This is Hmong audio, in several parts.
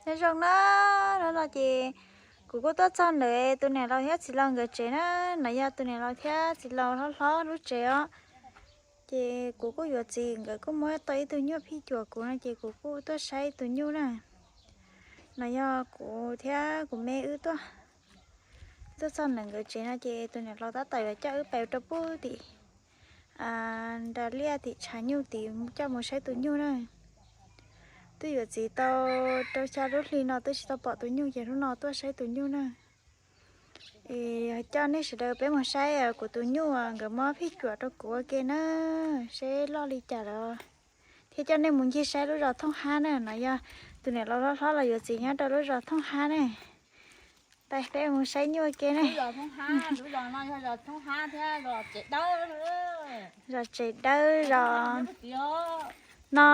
Nyob zoo na, hnub no ces kuv kuj tuaj txog ntawm tus niam laus thiab txiv laus nkawd tsev na. No yog tus niam laus thiab txiv laus hlob hlob lub tsev os. Ces kuv kuj yuav txiv, nkawd kuj muab tau ib tug nyuj phij cuam kuv no ces kuv kuj tuaj saib tus nyuj na. No yog kuv thiab kuv me wb tuaj, tuaj txog ntawm nkawd tsev no ces tus niam laus tab tom yuav coj wb pem rau pub tim nram liaj tim tshav nyuj tim coj mus saib tus nyuj na. Twb yuav txiv tau rau xya lub hli no twb tsis tau pom tus nyuj ces hnub no tuaj saib tus nyuj na. Coj nej sawv daws peb mus saib kuv tus nyuj nkawd muab phij cuam rau kuv ua ke na, seb loj li cas lawm. Thiab coj nej mus ncig saib lub zos Thooj Hab na, no yog tus niam laus hlob hlob los yuav txiv nyob rau lub zos Thooj Hab na. Peb mus saib nyuj ua ke ne. Zos Tsev Dawb zos no,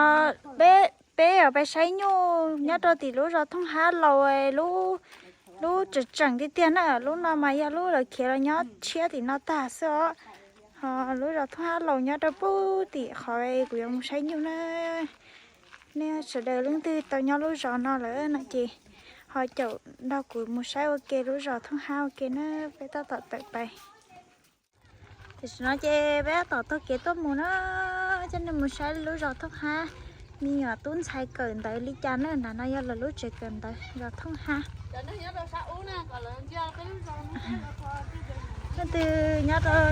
peb, peb os, peb saib nyuj nyob rau tim lub zos Thooj Hab Laus, lub tseem tseem tiag tiag na, lub no mas yog lub lawv khiav los nyob tshiab tim no tag xwb os. Ho lub zos Thooj Hab Laus nyob rau pub tim qhov kuv yuav mus saib nyuj na. Nej sawv daws leej twg tau nyob lub zos no lawm no ces ho caum nrog kuv mus saib ua ke lub zos Thooj Hab ua ke na, peb tab tom tawm pais. Tam sim no ces peb tab tom taug kev tuaj mus na, coj nej mus saib lub zos Thooj Hab, me nyuam tub ntxhais kawm ntawv li cas na, nram no yog lawv lub tsev kawm ntawv zos Thooj Hab. Leej twg nyob rau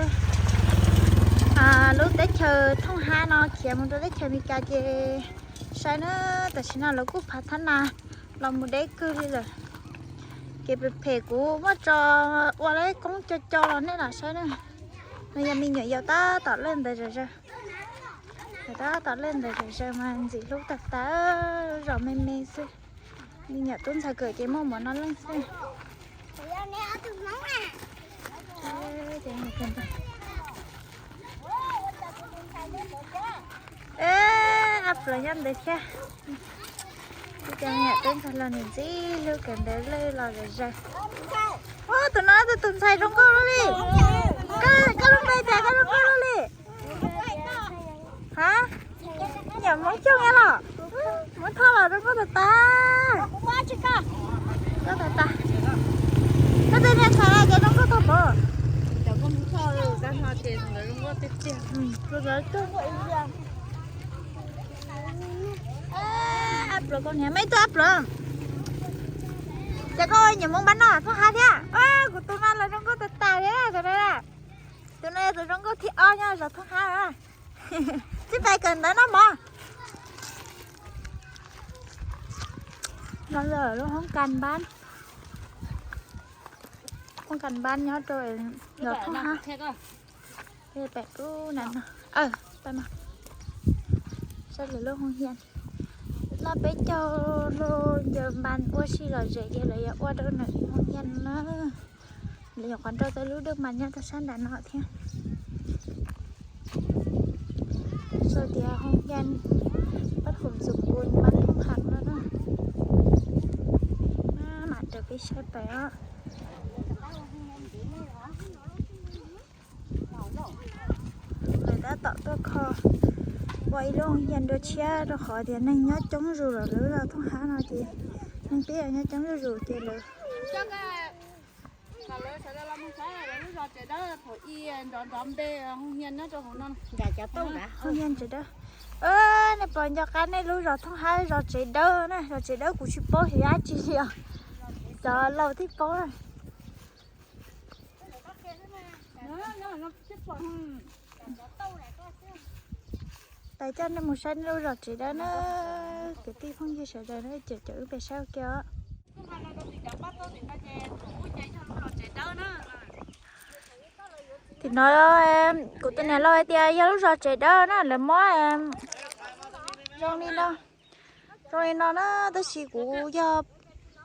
lub teb chaws Thooj Hab no khiav mus rau teb chaws Amelikas ces saib na, tam sim no lawv kuj phav thab nas los mus deb kawg li lawm. Kev phem phem kuv muab tso ua lawv koob co co los nej los saib na. No yog me nyuam yaus tab tom lawj ntawd zom zaws. Tab tom lawj ntawd zom zaws mas ntxim hlub tag tas, lub zos me me xwb. Me nyuam tub ntxhais kawm ces muaj mov no leej xwb. Ab, Pluav nyob ntawd thiab. Ib co me nyuam tub ntxhais los nws ntxim hlub kawm ntawv lawj los zom zaws. Ub, tus no tus ntxhais zoo nkauj luaj li. Koj lub npe cas koj zoo nkauj luaj li? Ha? Nyuam Hmoob Xyooj los? Hmoob Thoj los zoo nkauj tas tas. Nkauj tas tas. Koj tej niag ntxhais no ces zoo nkauj tag npaum. Ab Pluav koj niam, muaj ib tug Ab Pluav. Ces koj nyuam Hmoob Npab Noj Thooj Hab thiab. Kuv tus no los zoo nkauj tas tas li tus no. Tus no yog tus zoo nkauj thib ob nyob zos Thooj Hab. Tsis pais kawm ntawv no mog. No yog lub hoob kas npab, hoob kas npab nyob rau zos Thooj Hab. Pem lub na no, saib lawv lub hoob hias. Loj peb caug lub ncaws npas ua si lom zem ces lawv yuav ua rau nram hoob hias na. Lawv nyuam qhuav nrau tau lub dawj mas nyob rau sab nram no thiab. Sau tias hoob hias Pab Khoom Xoom Npus Npab Thooj Hab no na. Mam raws peb saib pais os. Lawv tab tom tuaj kho ua ib lub hoob hias dua tshiab rau qhov tias neeg nyob coob zus lawm, lub zos Thooj Hab no ces neeg peb nyob coob zuj zus ces lawv Hoob hias Tsev Dawb. Nej pom nco qab nej lub zos Thooj Hab zos Tsev Dawb na, zos Tsev Dawb kuv tsis paub xyov dab tsi li os. Cov laus thiaj paub na. Pais coj nej mus saib nej lub zos Tsev Dawb na, kwv tij phooj ywg sawv daws na, caum caum wb pais saib ua ke os. Tim no kuv tus niam laus hais tias yog lub zos Tsev Dawb na, lawv muab zoo li no, zoo li no na, tab sis kuv yog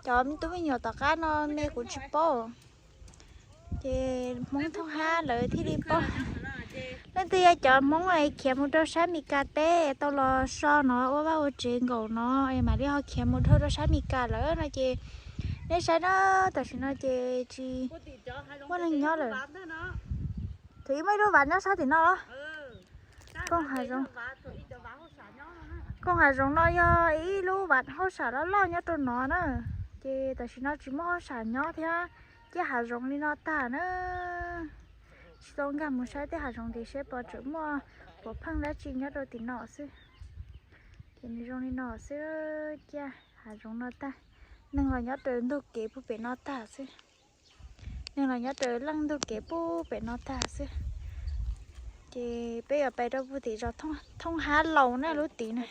cov tub me nyuam tom qab no me kuv tsis paub. Ces Hmoob Thooj Hab lawv thiaj li paub. Leej twg yog cov Hmoob khiav mus rau sab Mes Kas teb tau los so no ua vaj ua tsev nkaus no es mam li ho khiav mus dhau rau sab Mes Kas lawm no ces nej saib na, tam sim no ces tsis muaj neeg nyob lawm. Thaum ub muaj ib lub vas nyob sab tim no los? Kooj hav zoov. Koog hav zoov no yog ib lub vaj hauj sam loj loj nyob rau no na, ces tam sim no tsis muaj hauj sam nyob thiab, ciaj hav zoov li no tag na. Tsis tau nkag mus saib tej hav zoov tid seb puas tseem muaj puav pheej dab tsi nyob rau tim no xwb. Ces nws zoo li no xwb, ciaj hav zoov no tag. Neeg los nyob rau ntug kev puag pem no tag xwb. Neeg los nyob rau leej ntug kev puag pem no tag xwb. Ces peb yuav pais rau puag tim zos Thooj Hab Laus na, lub tid na.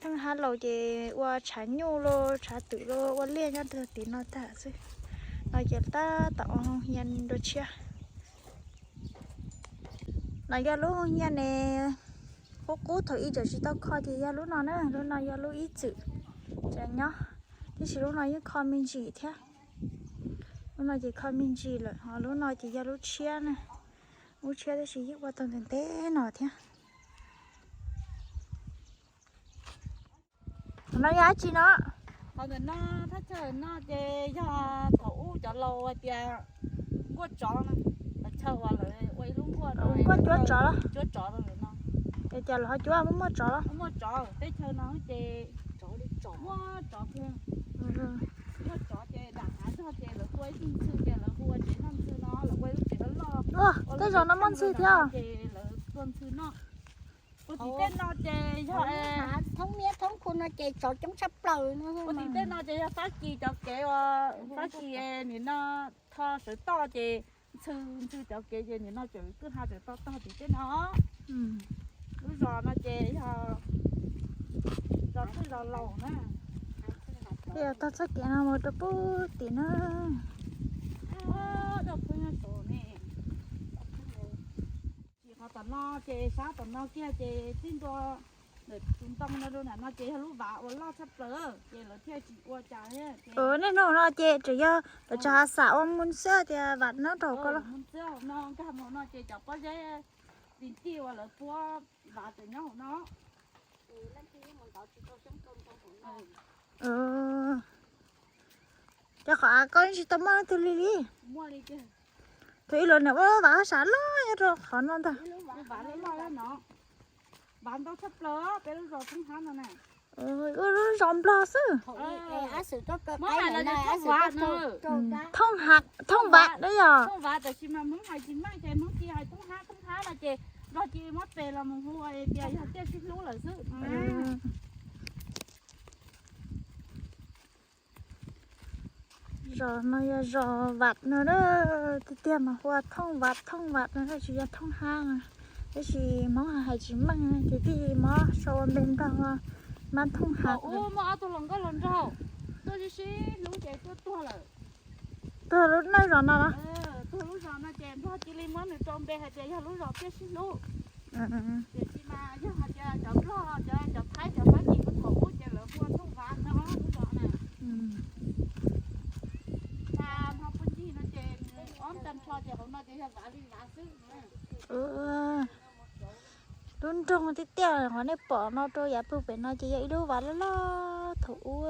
Thooj Hab Laus ces ua tshav nyuj los tshav twm los ua liaj nyob rau tim no tag xwb. No ces tab tom ua hia dua tshiab. No yog lub hia ne, qub qub thaum ub tseem tsis tau kho ces yog lub no na, lub no yog lub ib txwm tseem nyob, tiam sis lub no yeej kho me ntsis thiab. Lub no ces kho me ntsis lawm, ho lub no ces yog lub tshiab na, lub tshiab tiam sis yeej ua tau ntev ntev no thiab. Qhov no yog dab tsi no? Qhov ntawm no, thaj chaw no ces yog thaum ub cov laus hais tias nkuaj tsov no, chaw uas lawv ua ib lub nkuaj, nkuaj cuab tsov, cuab tsov rau ntawm no. Es cas lawv ho cuab muaj muaj tsov los? Muaj tsov teb chaws no ces muaj tsov kawg. Muaj tsov ces nram hav zog ces lawv tua ib tug ntxhw ces lawv hu ua tsev noj ntxhw no, lawv ua ib lub tsev loj loj. Tej zaum no muaj ntxhw thiab ces lawv tua ntxhw noj. Ua tim tej no ces yog thoob miab thoob khu no ces tsov coob tshaj plaws no. Ua tim tej no ces yog Fab Kis cov kev uas Fab Kis nim no tho sawv toj ces ntxhw, ntxhw cov kev ces nim no tseem kwj ha tseem tog tog tim tej no. Lub zos no ces yog zos twb zos laus na. Yog tog txoj kev no mus rau puag tim na. Tsis qhov tom no ces sab tom no kiag ces tib ntua ntawm tus ntoo no rau nram no ces yog lub vaj uas loj tshaj plaws ces lawv thiaj tsis ua cas thiab. Nej hnub no ces tseem yog lawv tseem ho xam ua mus xwb tias vaj no rau koj los? Mus xwb, no nkag mus no ces cov pob zeb tis tij uas lawv puab vaj tseem nyob hauv no. Cov qhov av koj tsis tau muaj leej twg li li. Thaum ub lawv niam ua vaj hauj sam loj nyob rau qhov no ntag. Vaj ntau tshaj plaws peb lub zos Thoob Hab no na. Ua lub zos Nplog xwb. Thooj Vaj na yog. Thooj Vaj tab sis mas Hmoob hais tsis meej ces Hmoob cia hais Thoob Hab, Thoob Hab no ces Nplog cia muab pes los mus hu tias yog Tiaj Sib Hlub lawm xwb. Zos no yog zos Vaj no na, tiag tiag mas hu ua Thooj Vaj, Thooj Vaj no tsis yog Thoob Hab no. Tab sis Hmoob hais tsis meej ces thiaj muab sau ua npe Nplog, mas Thooj Hab. Thaum ub muaj ob tug hluas nkauj hluas nraug tuaj sib sib hlub ces tuaj tuag lawm. Tuag lub zos no los? Tuag lub zos no ces Nplog cia li muab nws rau npe hais tias yog lub zos Tiaj Sib Hlub. Tiam sis mas yog hais tias cov Nplog, cov Thaib, cov Fab Kis thaum ub ces lawv hu ua Thooj Vaj no lub zos na. Mas Nplog puag ncig no ces ob tag nrho ces hauv no ces yog Vaj li Vaj xwb. Lub nroog tiag tiag qhov nej pom no rau yav puag pem no ces yog ib lub vaj loj loj thaum ub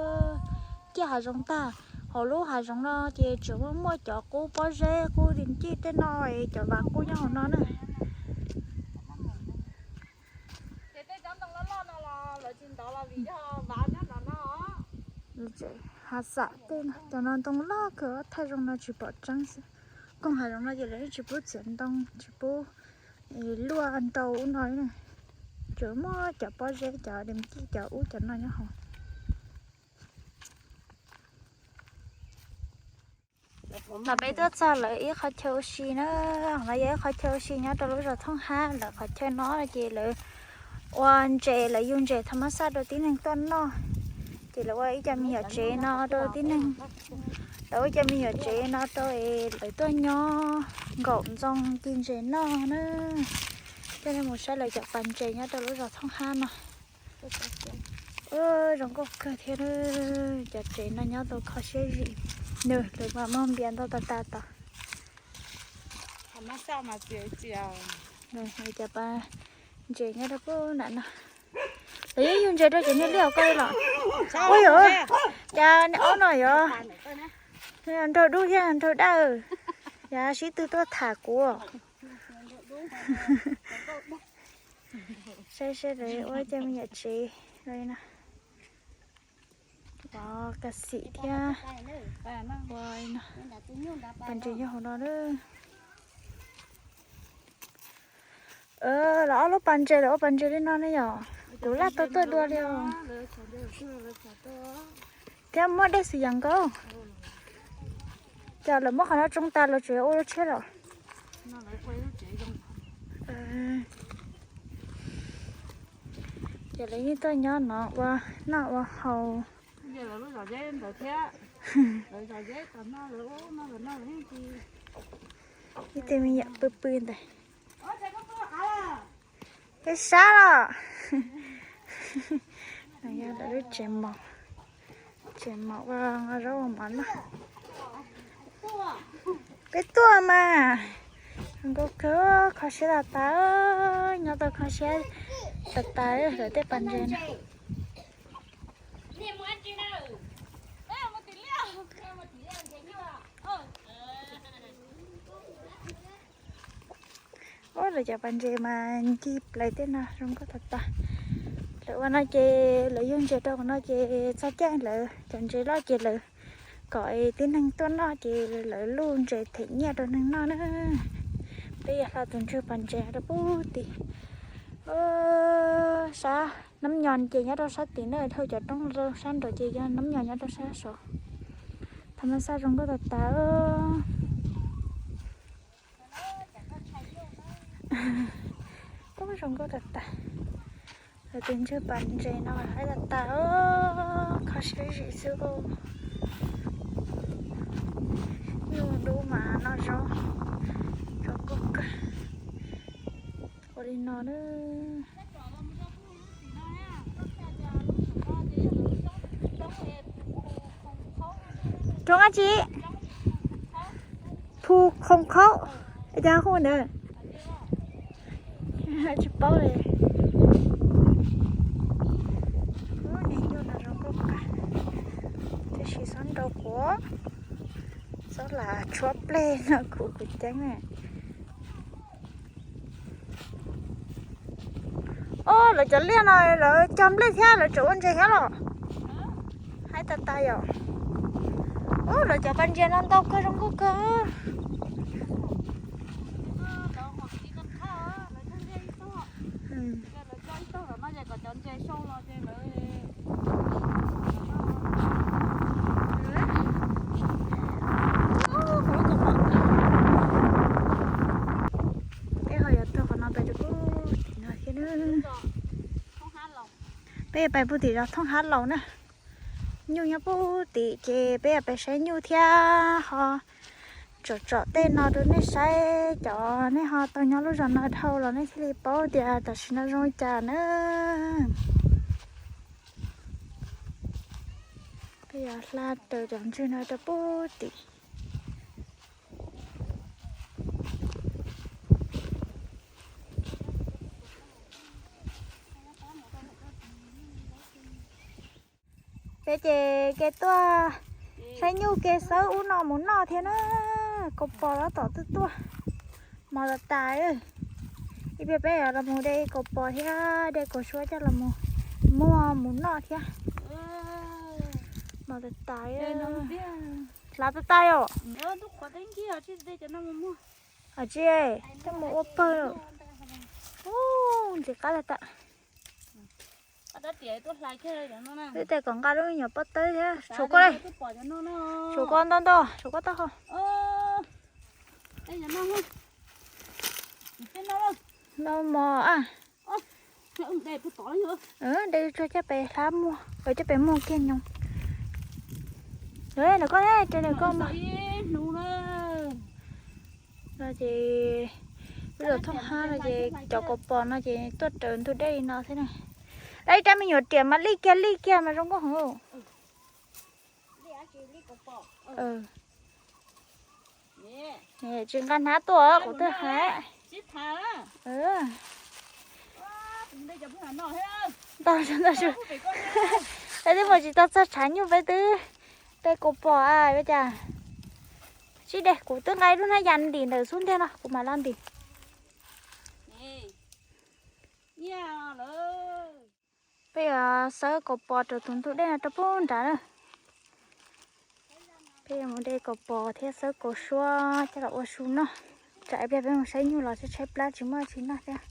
ciaj hav zoov tag. Hauv lub hav zoov no ces tseem muaj muaj cov qub pob zeb qub tis tij tej no es cov vaj qub nyob hauv no na. Ces tej cov ntoo loj loj no los lawv tsis ntov los vim yog vaj nyob nram no. Hav xam tej no, cov no ntoo loj kawg, thaj zoov no tsis pom tseeb xwb. Koog hav zoov no ces lawv yeej tsis pub txiav ntoo, tsis pub luaj nrau ub no li na. Tsuas muaj cov pob zeb cov tis tij cov ub cov no nyob hauv. Mas peb tuaj txog lawv ib qhov chaw ua si na, no yog ib qhov chaw ua si nyob rau lub zos Thooj Hab. Lawv qhov chaw no ces lawv ua ntses, lawv yug ntses tha mab xaj rau tib neeg tuaj noj. Ces lawv ua ib co me nyuam tsev no rau tib neeg, lawv ua ib co me nyuam tsev no rau es lawv tuaj nyob nkaum ntxoo ci ntses noj na. Coj nej mus saib lawv cov pas ntses nyob rau lub zos Thooj Hab no. Zoo nkauj kawg thiab, cov tsev no nyob tau kho siab zim, nws lawv mas muag npias ntau tas tas tod. Cov pas ntses nyob rau puag nram no. Lawv yeej yug ntses rau cov niag liaj koj los. Ua yog, cas niag aub no yog nraug dub thiab nraug dawb, yog sib tw tuaj tham kuv. Saib saib lawv ua cov me nyuam tsev. Ua ka xim thiab ua pas ntses nyob hauv no lawm. Los ob lub pas ntses, los ua pas ntses li no ne yom. Kuv laj tau tuaj dua li os. Thiab muab dej xwm yam nkaus. Ces lawv muab qhov no tsoo tas lawv tseem ua lub tshiab los. Ces lawv yeej tuaj nyob no ua noj ua haus. Ib tug me nyuam pw pw ntawd. Peb sab los. Yog lawv lub tsev mos, tsev mos ua zaub ua mov noj. Peb tuaj mas, zoo nkauj kawg, kho siab tas tas, nyob tau kho siab tas tas lawv tej pas ntses no. Ub, lawv cov pas ntses mas ncig plaws tej no zoo nkauj tas tas. Lawv ua no ces lawv yug ntses rau qhov no ces txog caij lawv cov ntses loj ces lawv kom tib neeg tuaj noj ces lawv luj ntses them nyiaj rau neeg noj na. Peb yuav hla tus ntswg pas ntses rau pub tim sab Nab Nyos ces nyob rau sab tim na, dhau cov roob sab nraud ces yog Nab Nyos nyob rau sab saud. Thaj ma xaj zoo nkauj tas tas. Ub, zoo nkauj tas tas. Lawv tus ntswg pas ntses no haib tas tas, kho siab zim xwb. Nyuj dub mas noj zaub, zaub nkauj kawg. Ua li no na. Roob dab tsi? Phu Khoom Khaub. Cas hu ntawd tsis paub li. Niag nyuj no zoo nkauj kawg, tab sis xob nrau quav, xob lam tshuab plej no kuv kuv ceeb na. Ob, lawv cov liaj no lawv cog nplej thiab lawv tseem ua ntses thiab los? Haib tas tas yom. Ub, lawv cov pas ntses no ntau kawg zoo nkauj kawg. Peb ho yuav tuaj qhov no pem rau pub tim no thiab na. Peb yuav pais pub tim zos Thooj Hab Laus na. Nyuj nyob pub tim ces peb yuav pais saib nyuj thiab ho tsom tsom tej no rau nej saib, cov nej ho tau nyob lub zos no dhau los nej thiaj li paub tias tam sim no zoo li cas na. Peb yuav hla raws cov ntswg no rau pub tim. Peb ces ke tuaj saib nyuj ke xawb ub no mus noj thiab na. Kaus pos tab tom tuaj tuaj, mos tas tas. Ib pliag peb yuav los mus de kaus pos thiab de kaus suab coj los mus muag mus noj thiab. Mos tas tas. Hlav tas tas os. Tsis, coj mus ua pawg. Ub, ntxim qab tas tas. Wb tej kom nqa lub me nyuam pob tawb thiab. Tshuav koj li. Tshuav koj ntau ntau, tshuav koj taub hau. Noj mov a. De tsuag coj pem hlab muag, coj pem muag kiag nyoos. Lawv koj, lawv koj mog. No ces wb los Thooj Hab no ces cov kaus pos no ces tuaj raws ntug dej li no xwb na. Lawv ib rab me nyuam riam mas lij kiag lij kiag mas zoo nkauj heev. Tsis nqa hnab tuaj kuv twb hais. Ntau ntau, peb twb mus tsis tau txog tshav nyuj peb twb de kaus pos a, cas. Tsis de, kuv twb nqa ib lub hnab ya ntim ntawm xub ntiag no kuv mam los ntim. Nyiaj lawm. Peb yuav xawb kaus pos rau tus ntug dej no rau pem nrad na. Peb yuav mus de kaus pos thiab xawb kaus suab coj los ua su noj. Tsam ib pliag peb mus saib nyuj los tshaib plab tsis muaj tsis noj thiab.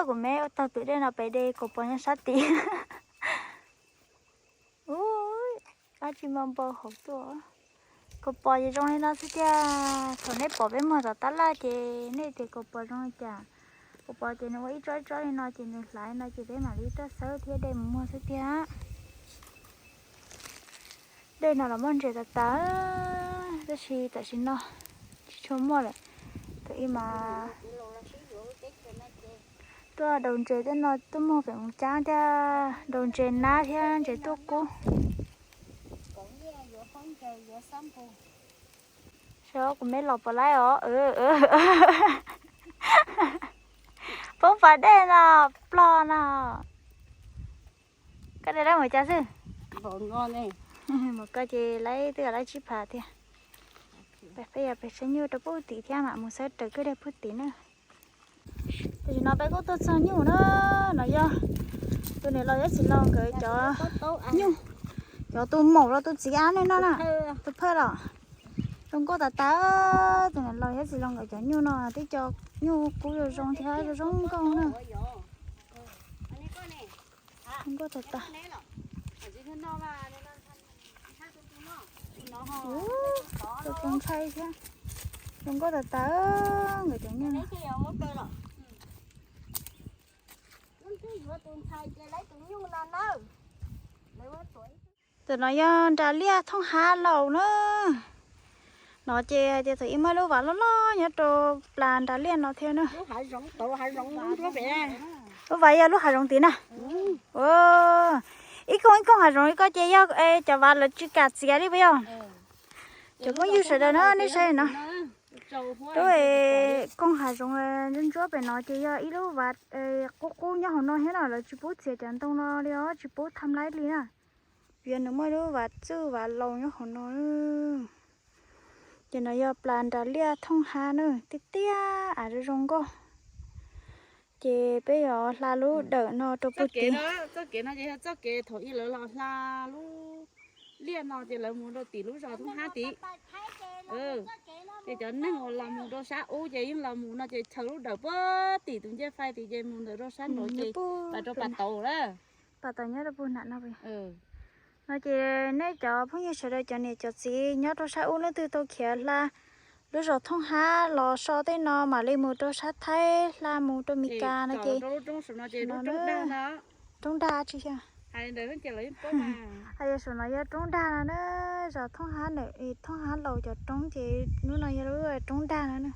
Kuv me ua taug tus dej no pem de kaus pos nyob sab tid. Ub, dab tsi mas npau hauv tuaj. Kaus pos ces zoo li no xwb tiag. Thaum nej pom peb muag tom tab laj ces nej tias kaus pos zoo li cas. Kaus pos ces nws ua ib tsob ib tsob li no ces nws hlav li no ces peb mam li tuaj xawb thiab de mus muag xwb tiag. Dej no los muaj ntses tas tas, tab sis tam sim no tsis tshua muaj lawm. Thaum ub mas tuaj daus ntses tej no tuaj muag pem Moos Cab thiab, daus ntses nab thiab ntses tuaj kub. Saib kuv me los pom laib os. Poob pas dej no, plog no. Koj de laib mus cas xwb? Mus koj ces laib twb yog laib tsib phav tiag. Peb yog peb saib nyuj rau pub tim thiab mam mus xawb raws kwj deg pub tim na. Tam sim no peb kuj tuaj txog nyuj na, no yog tus niam laus thiab txiv laus nkawd cov nyuj, cov tus maum los tus txiv av nej no na, tus phawj los. Zoo nkauj tas tas, tus niam laus thiab txiv laus nkawd cov nyuj no twb cov nyuj kub zoo zoo thiab zoo zoo nkauj na. Zoo nkauj tas tas. Tus tus ntshai thiab. Zoo nkauj tas tas nkawd cov nyuj no. Tam no yog nras liaj thooj hab laus na. No ces hais tias thaum ub muaj lub vas loj loj nyob rau plas nras liaj no thiab na. Lub vas yog lub hav zoov tid na. Ib koog ib koog hav zoov li ko ces yog cov vas lawv tsis kam txiav li puas yog? Cov phooj ywg sawv daws na, nej saib no. Lub koog hav zoov ntsuab ntsuab pem no ces yog ib lub vas qub qub nyob hauv no thiab no, lawv tsis pub txiav cov ntoo no li os, tsis pub tham laib li na. Vim nws muaj lub vas txwj vas laus nyob hauv no. Ces no yog plas nras liaj thooj hab na, tiaj tiaj av zoo zoo nkauj. Ces peb yuav hla lub dawm no rau pug tid. Txoj kev no ces yog txoj kev thaum ub lawv los hla lub liaj no ces lawv mus rau tim lub zos Thoob Hab tid. Ces cov neeg uas los mus rau sab ub ces yeej los mus no ces chaws lub dawm puag tim tus ncej fais tid ces mus ntawm rau sab nraud ces pas rau pas tauv lawm. Pas tauv nyob rau pug nram no. No ces nej cov phooj ywg sawv daws cov niam cov txiv nyob rau sab ub leej twg tau khiav hla lub zos Thoob Hab los so tej no mam li mus rau sab Thaib hla mus rau Mes Kas no ces roob dag tsis yog. Hais tias saum no yog roob dag no na, zos Thoob Hab na, Thoob Hab laus cov roob ces lub no yog lub roob dag no na.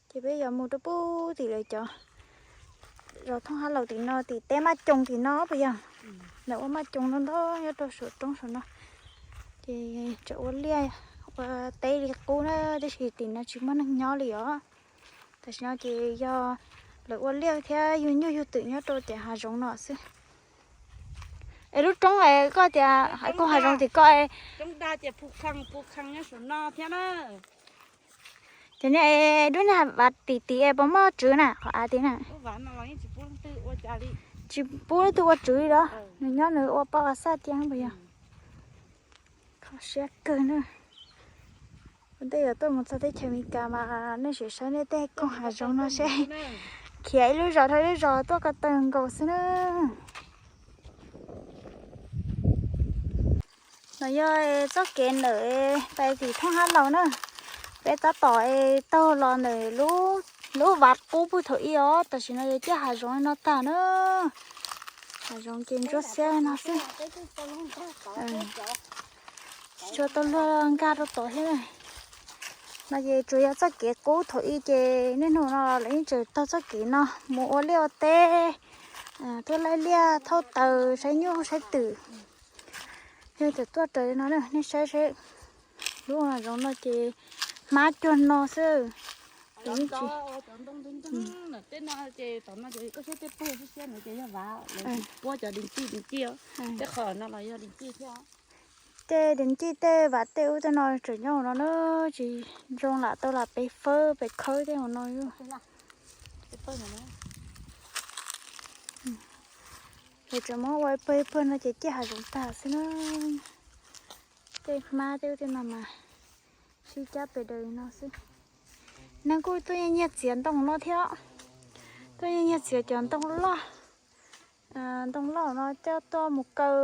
Ces peb yuav mus rau pug tim lawv cov zos Thoob Hab laus tim no, tim teb Maj Coos tim no puas yog? Lawv ua maj coos no ntau nyob rau saum roob saum no. Ces tseem ua liaj ua teb li qub na, tab sis tim no tsis muaj neeg nyob li os. Tam sim no ces yog lawv ua liaj thiab yug nyuj yug twm nyob rau cov hav zoov no xwb. Es lub roob es koj tias hais koog hav zoov tim ko es ces nej es dub niag vas tim tid es puas muaj tswv na, qhov av tid na? Tsis pub leej twg ua tswv li los? Nws nyob nws ua poj ua xaj tiag puas yog? Kho siab kawg na. Ua ntej yuav tuaj mus txog teb chaws Amelikas mas nej sim saib nej tej koog hav zoov no seb khiav ib lub zos dhau ib lub zos tuaj ko taw nkaus xwb na. No yog txoj kev ntawm pais tim Thoob Hab laus na. Peb tab tom taug los ntawm lub vas qub pug thaum ub os, tam sim no yog ciaj hav zoov no tag na. Hav zoov ces ntsuab xiab no xwb. Tsis tshua tau luag nkag rau tod thiab. No ces tsuas yog txoj kev qub thaum ub ces niaj hnub no lawv yeej tseem taug txoj kev no mus ua liaj ua teb, tuaj laij liaj thauj taws saib nyuj saib twm. Yog tias tuaj raws li no nej saib seb, lub hav zoov no ces hmab cuag no xwb. Tej dev ncij tej vas tej ub tej no tseem nyob hauv no na, tsis zoo lam tau lam pes fawb pes khawb tej hauv no. Ces tseem muab ua ib pawg ib pawg no ces ciaj hav zoov tag xwb na. Tej hmab tej ub tej no mas sib cab pes daws li no xwb. Neeg kuj tuaj nyiag nyiag txiav ntoo no thiab, tuaj nyiag nyiag txiav cov ntoo loj, ntoo loj no coj tuaj mus kaw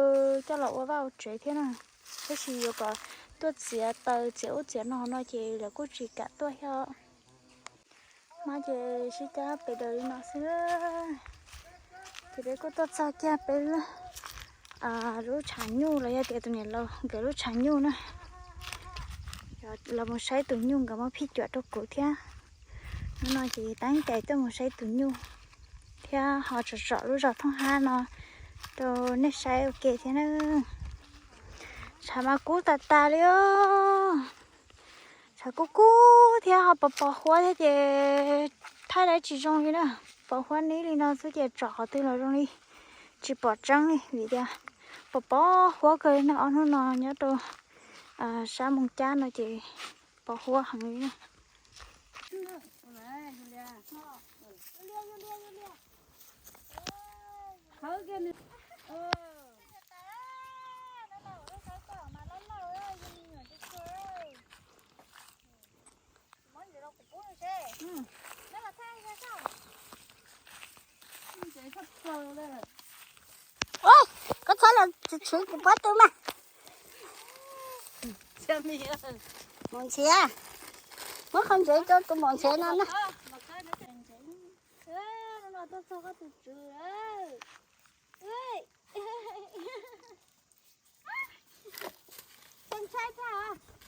coj los ua vaj ua tsev thiab na. Tab sis yuav kom tuaj txiav taws txiav ub txiav no no ces lawv kuj tsis kam tuaj thiab. Hmab ces sib cab pes daws li no xwb. Ces peb kuj tuaj txog kiag peb lub tshav nyuj los yog tias tus niam laus nkawd lub tshav nyuj na. Los mus saib tus nyuj nkawd muab phij cuam rau kuv thiab. Hnub no ces teeb cais tuaj mus saib tus nyuj thiab ho tsom tsom lub zos Thoob Hab no rau nej saib ua ke thiab na. Tshav mas kub tas tas li os. Tshav kub kub thiab ho pos pos huab thiab ces thaij dab tsis zoo li na. Pos huab nib li no xwb ces tsom qhov twg los zoo li tsis pom tseeb li vim tias pos pos huab kawg li no. Ob hnub no nyob rau sab Moos Cab no ces pos huab heev li na. Ua, koj txhob los tshwv kuv pob tw mas. Mus ntxhiav, muab qhov ntsev rau tus maum ntxhiav no na.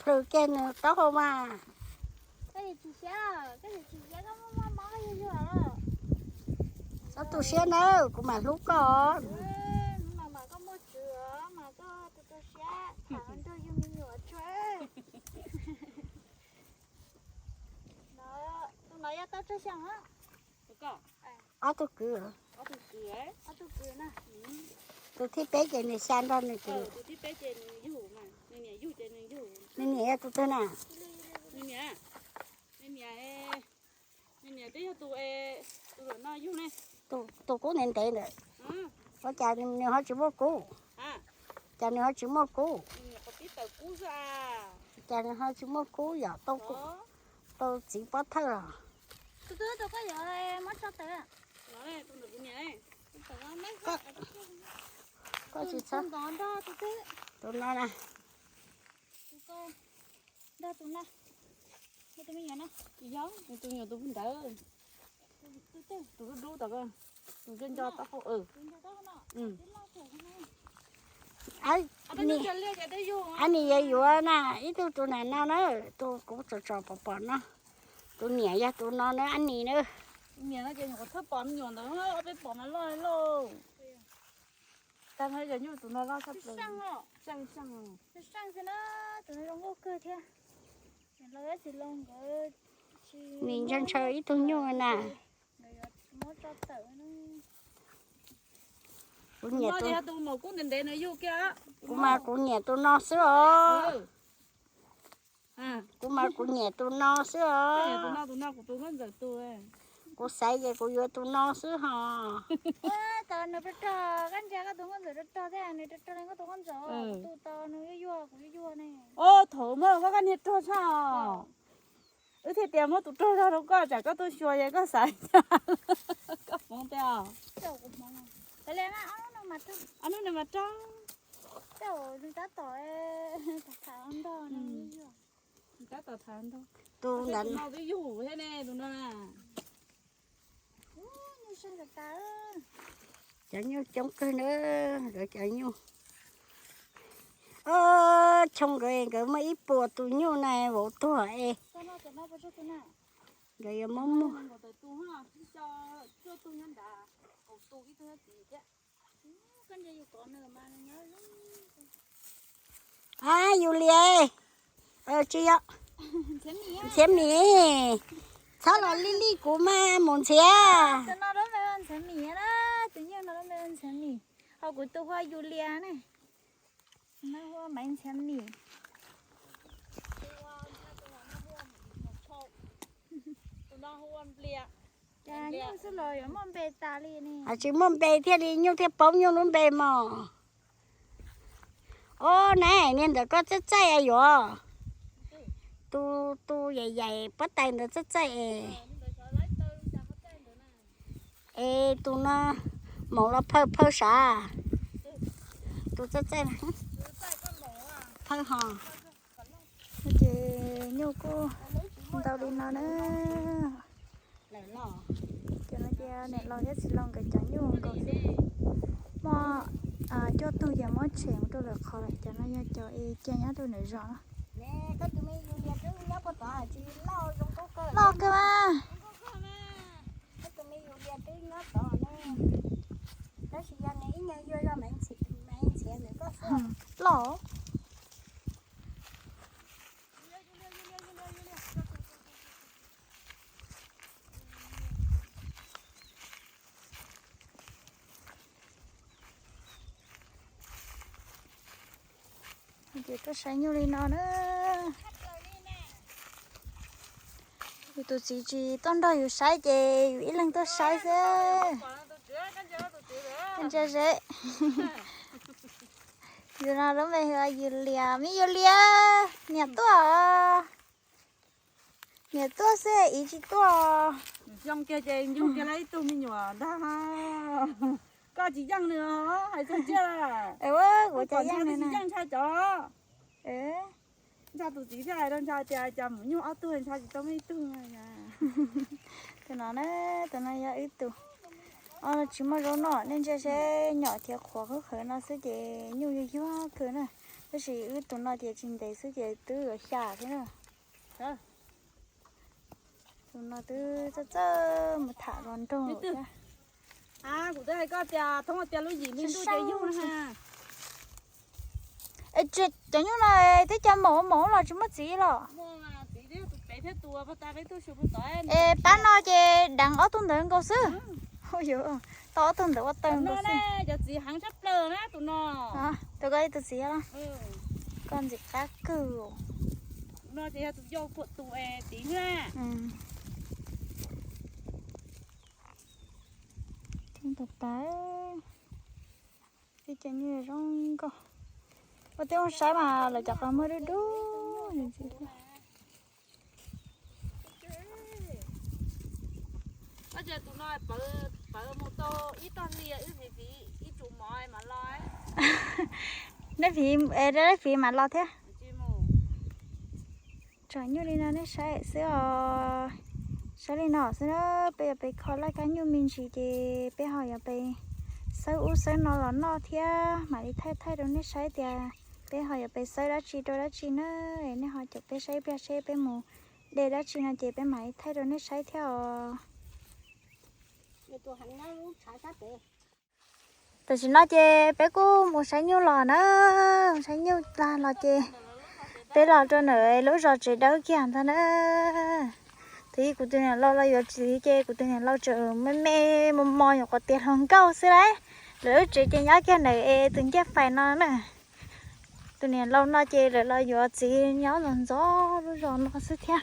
Plhws kiag nws taub hau mas. Txhob tu siab nawb, kuv mam hlub koj. Ob tug kwv, tus thib peb ces nws xya nrog nws tus, nws niam yog tus twg na? Tus kub ntev ntev ntawd, ua cas nws ho tsis muaj kub? Cas nws ho tsis muaj kub? Cas nws ho tsis muaj kub yom? Tau txiv pob thawj los? Koj tsis txhob, tus no na. Tus nyuam tus ntawd, tus dub dub tom, tus nco nco taub hau. Ab, nim yuav yuav na, ib tug tus nam no na, tus kuv tsom tsom pom pom no, tus niam yog tus no na, ab nim na. Nim ntshaw ntshaw ib tug nyuj na. Kuv mas kuv nyiam tus no xwb os. Kuv mas kuv nyiam tus no xwb os. Kuv xaiv ces kuv yuav tus no xwb hos. Thaum muaj koj niag rog tshaj os. Wb thiaj tias muab tus rog zog rau koj tsam koj tuaj xyuas es koj xav koj hmoov tiag. Ob hnub no mas rog. Tus ntawd no twb yug thiab ne, tus no na. Cov nyuj coob kawg na, nkawd cov nyuj. Choo nkawd, nkawd muaj ib puas tus nyuj na vauv tuag es nkawd yuav muab muag. A, Yus Lis, tsis yog, Ntxhiav Mim, txhob los lij lij kuv mas mus ntxhiav. Tus nyuj no lub npe hu Ntxhiav Mim, ho kuv tus hu ua Yus Lis ne. Tus no hu ua Maiv Ntxhiav Mim. Tus no hu ua Nplias. Cas nyuj xwb los yuav muaj npe tas li ne? Tsis muaj npe thiaj li nyuj thiaj paub nyuj lub npe mog. Ob na, niag ntawm koj txaij txaij yuav. Tus, tus yaim yaim pob tais ntawd txaij txaij es. Es tus no maum los phawj phawj sav. Tus txaij txaij phawj ho. Ces nyuj kuj ntau li no na. Cov no ces niam laus thiab txiv laus nkawd cov nyuj nkaus xwb. Muaj cuaj tug ces muab tshem mus rau lwm qhov lawm, cov no yog cov es cia nyob rau nram zos no. Loj kawg mas. Loj. Ces tuaj saib nyuj li no na. Yus tus txiv tsis tuaj nrog yus saib ces yus ib leeg tuaj saib xwb. Ntsia seb. Yus no lub npe hu ua Yus Lias, me Yus Lias, niam tuaj. Niam tuaj xwb, txiv tsis tuaj. Yeej kiag ces yeej kiag lawm ib tug me nyuam ntag. Koj tsis yeej nws hais txog tsiaj. Kuv cov yeej nws tsis yeej ntshai cov. Ntshai tus txiv thiab hais rau ntshai tias cas mus nyuj ob tug ntshai tsis tau muaj ib tug. Tus no na, tus no yog wb tus. Tsis muaj zaub noj, nej ntsia seb nyom thiab qhuav qhawv qhawv no xwb ces nyuj yuag yuag kawg na. Tab sis wb tus no ces tsis ntev xwb ces twb yuav xya thiab na. Tus no twb txawj txawj mus tham los nrog thiab. Kuv twb hais koj tias thoob tias lub yim me ntuj ces yug na. Es cov nyuj no twb cov maum maum los tsis muaj txiv los? Es pab no ces deev ob tug ntawd nkaus xwb. Tau ob tug ntawd ua tawg nkaus xwb. Cov txiv heev tshaj plaws na tus no. Tus koj ib tus txiv los? Koj ntxim qab kawg. Tus no ces yog tus yau kuam tus es txiv na. Tau tas, tib cov nyuj zoo nkauj. Ua tib zoo saib mas lawv cov qhov muag dub dub. Tus no pawv mus tau ib tog hli wb fiv ib tsum mov mas los. Nej fiv, nej fiv mas los thiab. Tsom nyuj li no nej saib xwb os. Saib li no xwb na, peb yuav peb kho laj kab nyuj me ntsis ces peb ho yuav peb xawb ub xawb no los noj thiab mam li thaij thaij rau nej saib tias peb ho yuav peb xawb dab tsi rau dab tsi na. Nej ho caum peb saib ib pliag seb peb mus de dab tsi no ces peb mam li thaij rau nej saib thiab os. Tam sim no ces peb kuj mus saib nyuj los na, mus saib nyuj tag los ces peb los rau ntawm lub zos tsev dawb kiag ntag na. Tus ib kuv tus niam laus los yuav txiv ces kuv tus niam laus tseem me me mos mos nyuam qhuav tiav hluas nkauj xwb lauj. Lawv lub tsev ces nyob kiag ntawm es tus ncej fais no na. Tus niam laus no ces lawv los yuav txiv nyob ntxov ntxov lub zos no xwb thiab.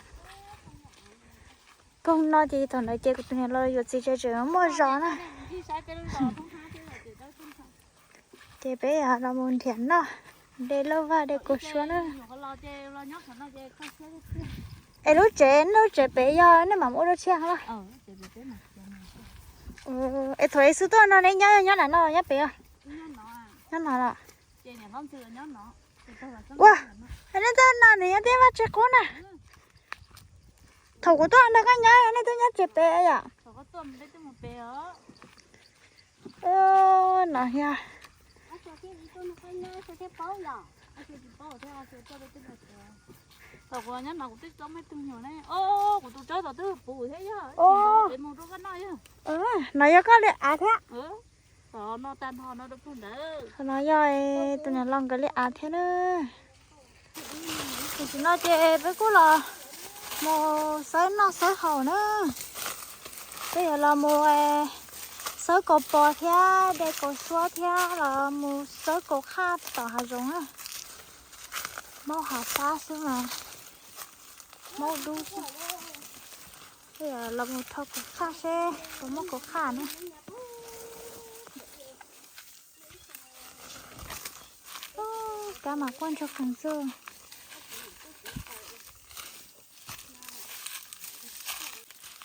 Koog no ces thaum ntawd ces kuv tus niam laus yuav txiv tseem tseem muaj zos na. Ces peb los mus nrhiav noj, de lauj vaj de kaus suab na. Es lub tsev, nej lub tsev pem yog nej mam mus ua dua tshiab los? Es thaum es xub tuaj no neb nyob, nyob nram no los nyob pem? Nyob no los? Ua, nej tuaj no nws nyob teb vaj tsev qub na. Thaum kuv tuaj nrog koj nyob nej twb nyob tsev pem yom? No yog. No yog koj li av thiab. No yog tus niam laus nkawd li av thiab na. Tam sim no ces peb kuj los mus xawb noj xawb haus na. Peb yuav los mus xawb kaus pos thiab de kaus suab thiab los mus xawb kaus qhaj tom hav zoov na. Maub hav fab xwb mas maub dub xwb. Los mus rho kaum qhaj seb puas muaj kaum qhaj na. Kab mas quaj ntsoog kawg xwb.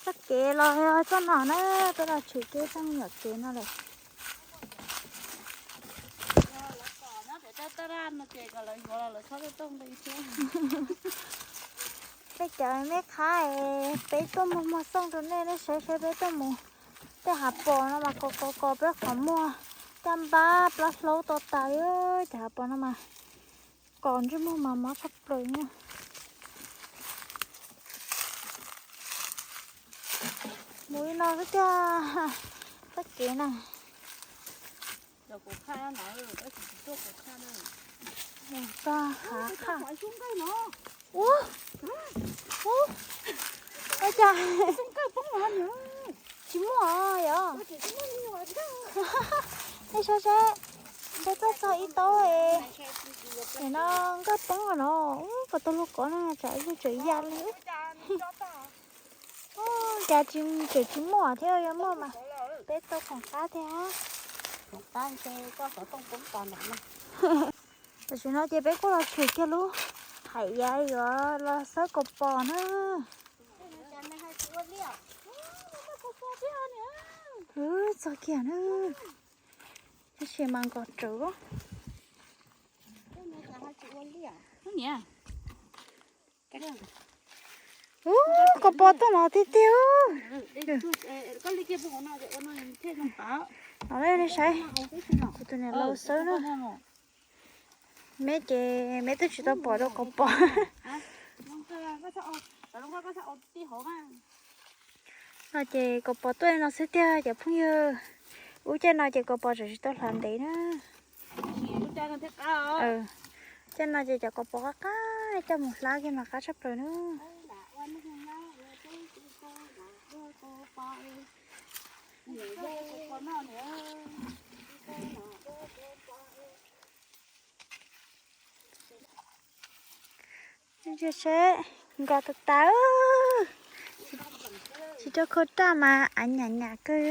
Txoj kev los yog txoj no na, peb los tshwm kev txoj me nyuam kev no lawm. Tej cov me qhab es peb tuaj muag muag xooj rau nej, nej saib saib peb tuaj mus. Tej hav pos no mas kos kos kos peb qhov muag, caj npab plab hlaub to tas li. Cov hav pos no mas kos ntsej muag mas mob tshaj plaws na. Mus li no xwb tiag, txoj kev na. Txoj hav qhaj. Ua, ua cas tsis muaj yom. Nej saib seb, peb tuaj txog ib taub es no nkawj poob no, koj tau lub kov no tsam yog tseem ya li. Cas tseem tsis muaj thiab, yog muaj mas peb tau khoom qab thiab. Tam sim no ces peb kuj los tshwm kiag lub hais yav yuav los xawb kaus pos na. Txog kiag na, tab sis mas nkaus rawv. Ub, kaus pos tuaj no tiag tiag. No nej saib, kuv tus niam laus xawb na. Meb ces meb twb tsis tau pom rau kaus pos. No ces kaus pos tuaj no xwb tiag cov phooj ywg. Ub, caij no ces kaus pos tseem tsis tau hlav ntev na. Caij no ces cov kaus pos qab qab coj mus hlab kiag mas qab tshaj plaws na. Ntsia seb, nkos tas tas, tsis rau khau raj mas av nyam nyam kawg.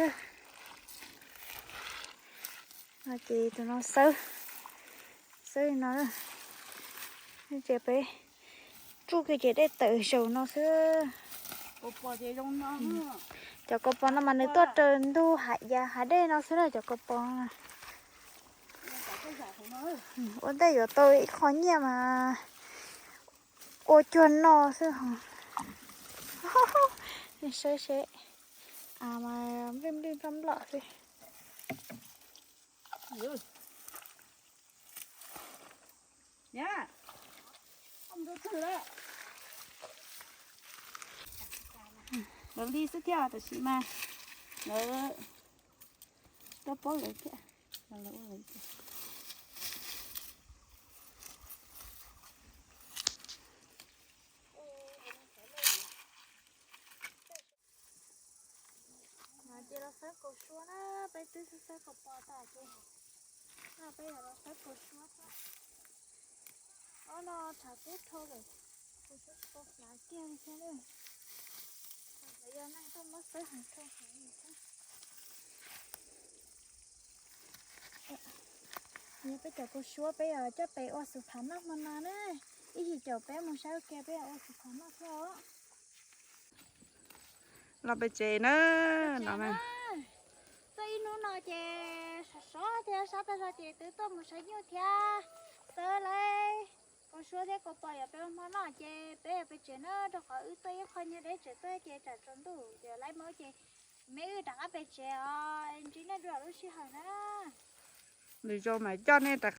No ces tus no xawb, xawb li no, ces peb tsuj kiag ces dej tawm zaum no xwb. Cov kaus pos no mas nws tuaj raws ntug hav yav hav dej no xwb na cov kaus pos. Ua ntej yuav tau ib qho nyiaj mas ua cuag no xwb ho. Nej saib seb, av mas nplij nplij nploj nploj xwb. Lawv li xwb thiab tab sis mas lawv, koj paub lawv thiab, lawv ua lawv thiab. Ces los xawb kaus suab na, peb twb xawb kaus pos tas ces no peb yuav los xawb kaus suab thiab. Ob no tshav kub dhau lawm, kaus suab tsis tau hlav kiag li thiab na. Lawv yog neeg tuaj muab xawb heev dhau heev li thiab. Yog peb cov kaus suab peb yuav coj pem ua xus phav noj hmo no na. Ib yim caum peb mus saib ua ke peb yuav ua xus phav noj thiab os. Los pem tsev na. Tuaj ib hnub no ces sov sov thiab sab tag zog ces twb tuaj mus saib nyuj thiab xawb lawv kaus suab thiab kaus pos yuav peb ua hmo noj ces peb yuav pem tsev na, rau qhov wb tuaj ib qho nyuag deb tsev tuaj ces tsam tsaus ntuj yuav laib maub ces meb wb rov qab pem tsev os, ntsib nej dua lub sij hawm na. Lwm zaus mam coj nej rov